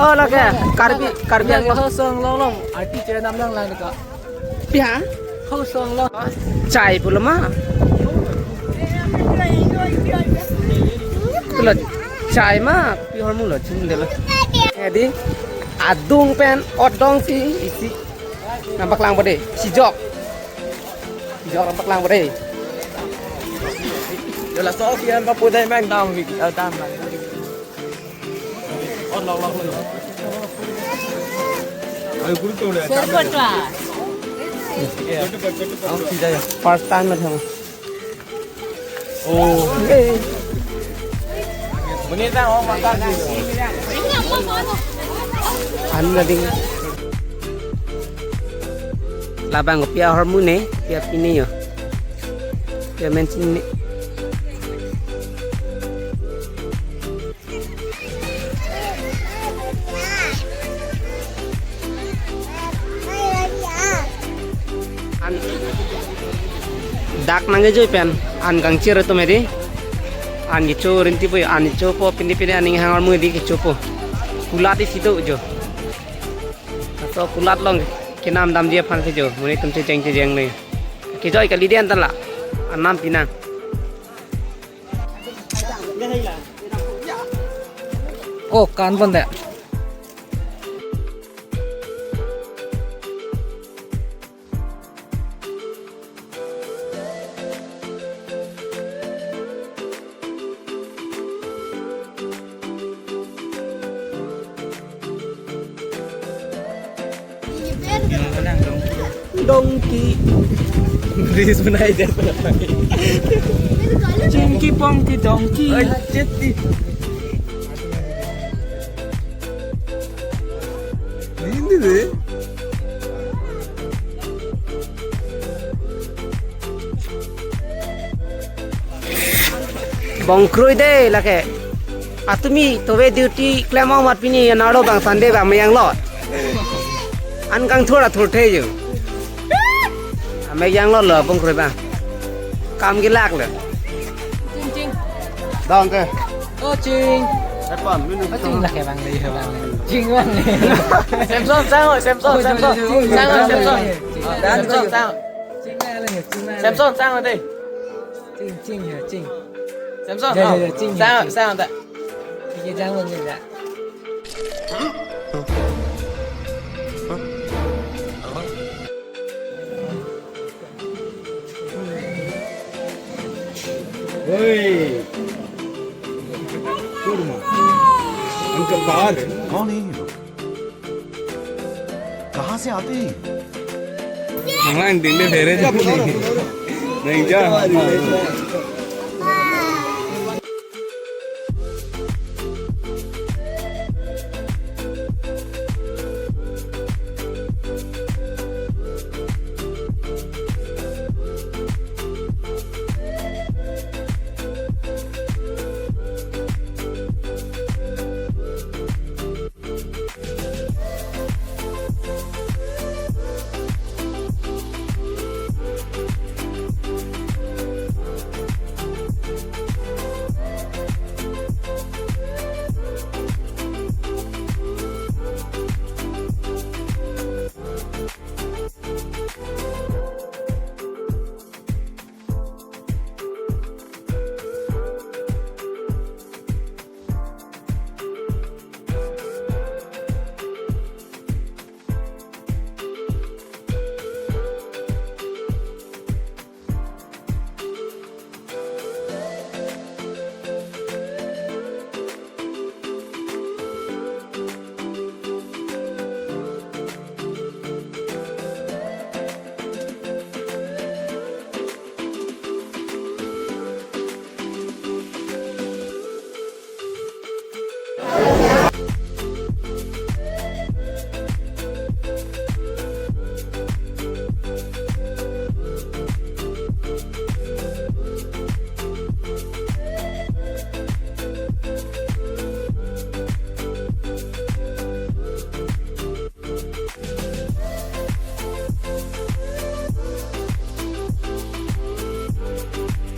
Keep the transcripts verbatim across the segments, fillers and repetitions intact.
Oh, lake Karbi, Karbi Anglong. Hosong long long, arti chenam lang lang ka. Pia? Hosong long. Chai pulo ma? Pulo chai ma, pi ahormu lo, chun delo. Edi, adung pen, odong si, isi. Nangpaklang po dei, sijok. Sijok nangpaklang po dei. Yo laso kian pa pudai mang dong, wik, eh, tam lang. First time na thang. Oh. An na ding. Labang ko pi ahormu ne, pi api ne yo. Pi amen sini ne. An dak nangkejoi pen an kangchir atum edi. An kecho rinti po, an chopo, pini pini aning hang ahormu edi kechopo. Kulat isi do jo. Laso kulat along kenam damji aphan kejo. Monit atum chejeng chejeng ne. Kejoi kali dei an ta la. Anam pinang. Oh, kan pon dei. Donkey. Please, benai deh. Chingki pongki donkey. Oi, ceti. Ini deh. Bongkroi dei lake. Atumi tove duty klem ong mat pini anarlo bang Sunday bang meyang lo. An kangthur athur the yo. Ameyang lo lo bongkroi bang. Kam gelak lo. Ching ching. Dong ke. Oh ching. Apa minu? Oh ching lake bang dei bang. Ching bang. Samson sang, Samson, Samson. Sang, Samson. Samson sang. Ching na le ching na. Samson sang dei. Ching, ching ya, ching. Samson, ya, ya, oh. Ya, ching ya, sang, ching. Sang ta. Iki jang lo ya. Oi. Kurma. Anke par. कौन है ये लोग? कहाँ से आते हैं? Nanglang ding de phere. Nang ja.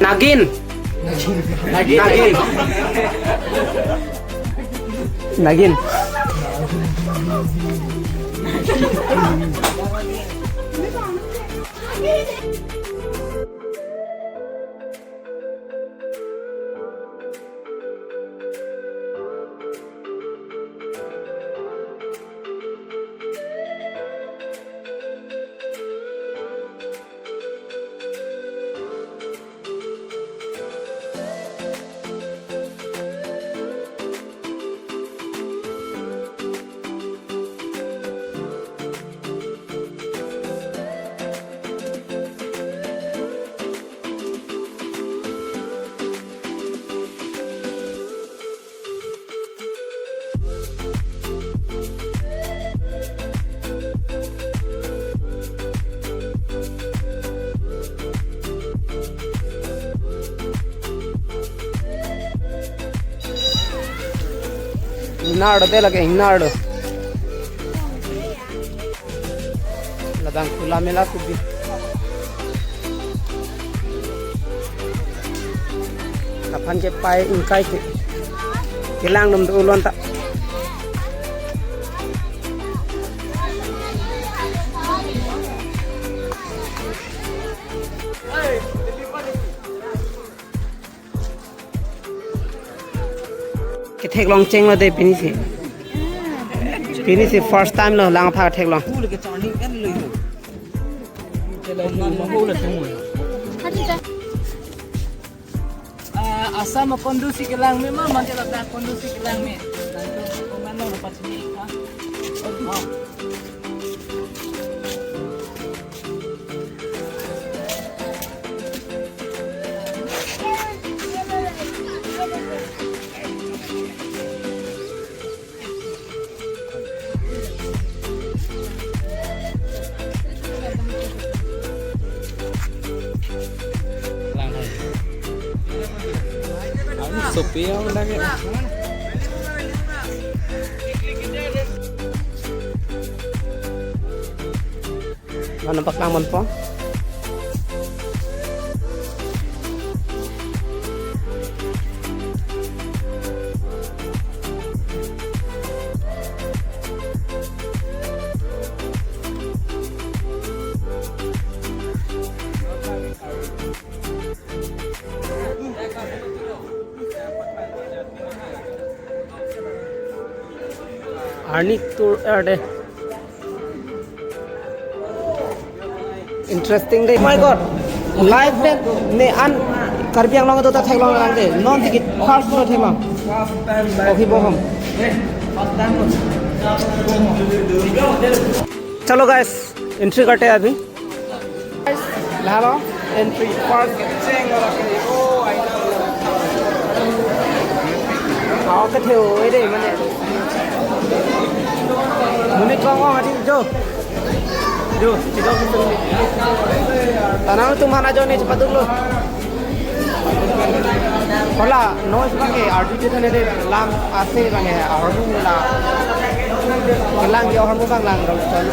Nagin. Nagin. Nagin. Nagin. Hingnarlo de lake, hingnarlo. Ladak khula mela kebi. Aphan kepai ingkai ke. Kelang dum do ulon ta. Ketheklong chenglo de pini si. Pini si first time lo langpha theklong. Ah, Assam kondusi kelang me ma, mangke ladak kondusi kelang me. Nanti komen lo dapat sini, ha? Oh. Sopi yang lagi. Mana paklang manpo? Arni tour er de. Interesting day. Oh my God. Life de ne an Karbi Anglong do ta theklong lang de. Non ticket first lo theklong. Okay, bohom. Chalo guys, entry karte abhi. Lahelo entry first. Aw, ketheo ede mane. Monit kong kong adi jo. Jo, jo. Tanang tu mana jo ne cepat dulu. Hola, noise abangke arju thane de lam ase abangke ahormu la. Kelang ke ahormu abang lang rol ton.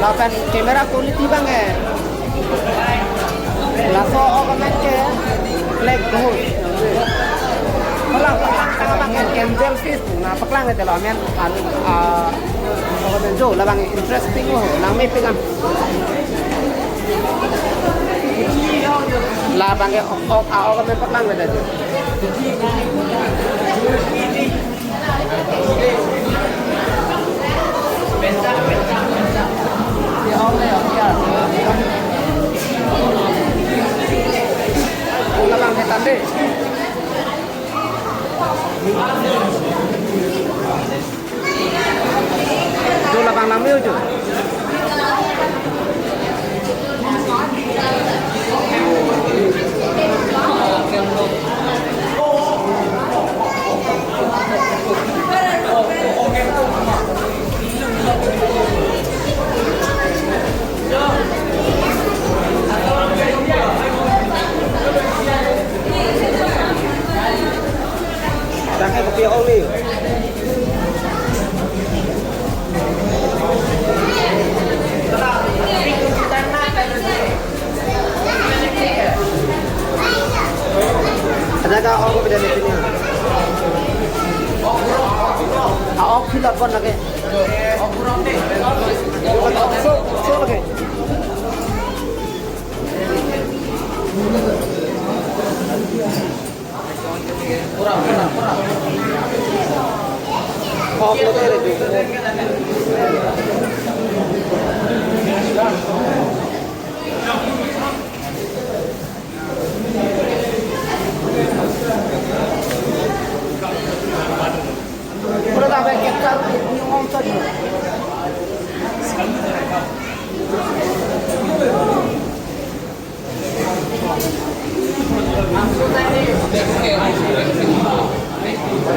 Lapen camera quality abangke. Laso augment ke black gold. Hola, paklang tang abangke angel fish. Na paklang ke telo amen an, ah, augment jo labang interesting ho, nang mepik an. Labang ke ok, ok, ah, augment paklang ke telo. Labang ke tande. Jo labang lang me-o jo. Jaga ok beda ni sini. Ah, ok fill up kon lagi. Ok so, so lagi. Ok lagi re.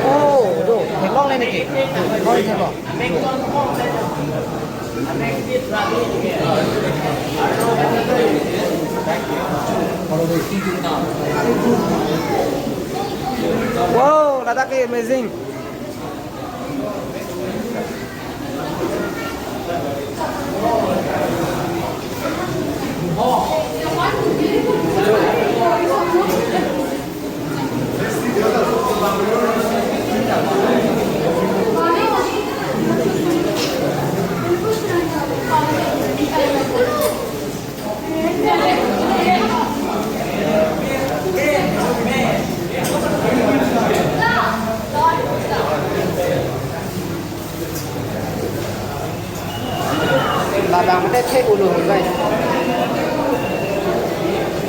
Oh, do, theklong le niki. Theklong, theklong. Wow, ladak ke amazing. Labang mate thek ulu hoi bai.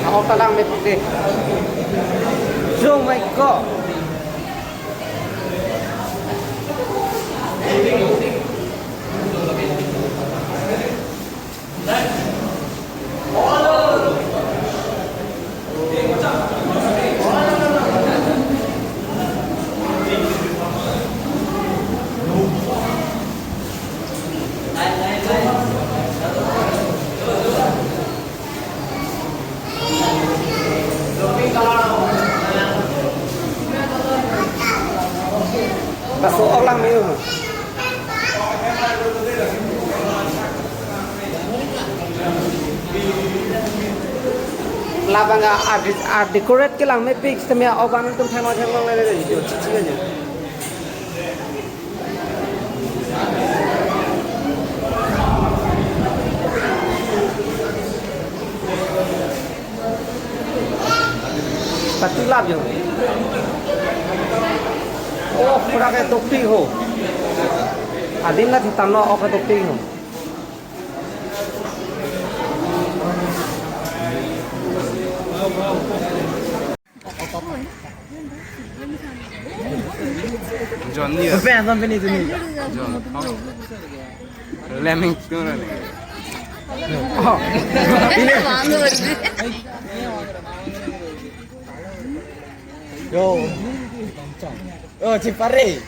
Ako talang me pute. Oh my God. Laso ok lang me-o. Labang a, a, a decorate kelang mepik sitame ok an atum theklong theklong le le le jo chichi le jo. Patulap jo. Oh, pura ke topi ho. Adim na thitam lo, ok ke topi ho. John ni. Apa yang sampai ni tu ni? John. Oh. Lemming tu ni. Oh. Ini. Yo. Oh, Cipare.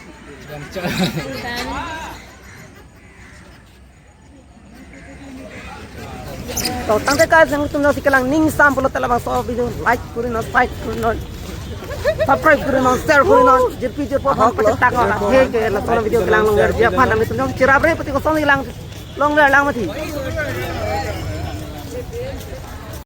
To tangte ka jang tum jongsi kelang ning sam pulote labangso video like kuri non, share kuri non, subscribe kuri non, share kuri non. Jirpi jirpo aphan pachetang non. He ke laso video kelang longver ji aphan nangtum jong chirap re pati kosong kelang longver lang mati.